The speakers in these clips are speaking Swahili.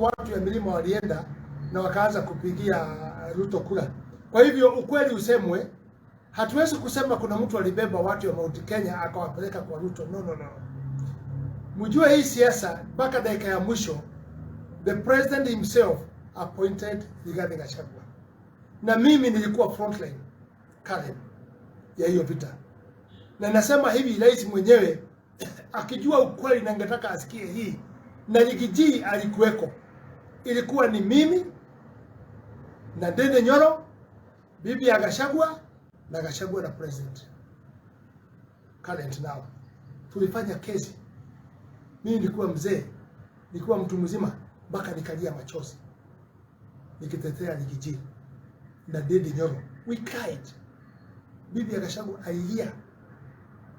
sababu watu ya milima walienda na wakaanza kupigia Ruto kura. Kwa hivyo ukweli usemwe, hatuwezi kusema kuna mtu alibeba watu ya Mount Kenya akawapeleka kwa Ruto. No, no, no. Mjue hii siasa mpaka dakika ya mwisho, the president himself appointed Rigathi Gachagua, na mimi nilikuwa frontline Karen ya hiyo vita, na nasema hivi, rais mwenyewe akijua ukweli na angetaka asikie hii, na Riggy G alikuweko, ilikuwa ni mimi na Ndindi Nyoro, bibi ya Gachagua na Gachagua na president current now. Tulifanya kesi, mimi nilikuwa mzee, nilikuwa mtu mzima mpaka nikalia machozi nikitetea Riggy G na Ndindi Nyoro. We cried. Bibi ya Gachagua alilia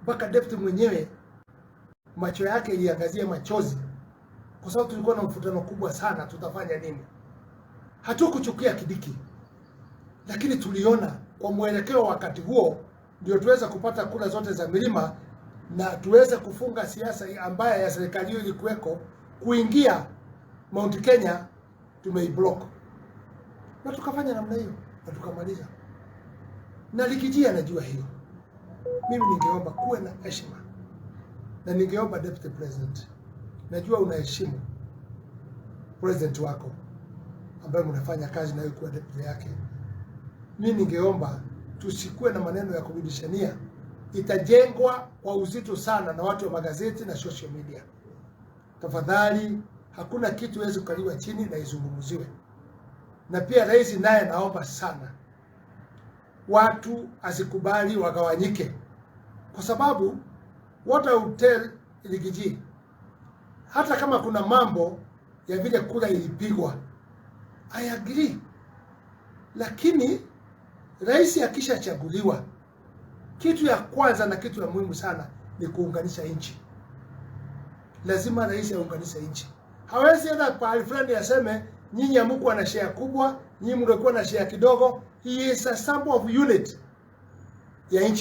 mpaka deputy mwenyewe macho yake iliangazia machozi, kwa sababu tulikuwa na mvutano kubwa sana, tutafanya nini? Hatukuchukia Kindiki, lakini tuliona kwa mwelekeo wakati huo ndio tuweze kupata kura zote za milima na tuweze kufunga siasa ambayo ya serikali hiyo ilikuweko kuingia Mount Kenya, tumeiblock na tukafanya namna hiyo na tukamaliza, na Riggy G anajua hiyo. Mimi ningeomba kuwe na heshima na ningeomba deputy president, najua unaheshimu president wako ambaye mnafanya kazi nayo kuwa deputy yake. Mimi ningeomba tusikuwe na maneno ya kurudishania, itajengwa kwa uzito sana na watu wa magazeti na social media. Tafadhali, hakuna kitu iweze kukaliwa chini na izungumziwe. Na pia rais naye naomba sana watu asikubali wagawanyike, kwa sababu what I would tell Riggy G, hata kama kuna mambo ya vile kura ilipigwa, I agree, lakini rais akishachaguliwa, kitu ya kwanza na kitu ya muhimu sana ni kuunganisha nchi. Lazima rais aunganishe nchi. Hawezi enda pahali fulani aseme nyinyi hamkuwa na share kubwa, nyinyi mlikuwa na share kidogo. He is a symbol of unity ya nchi.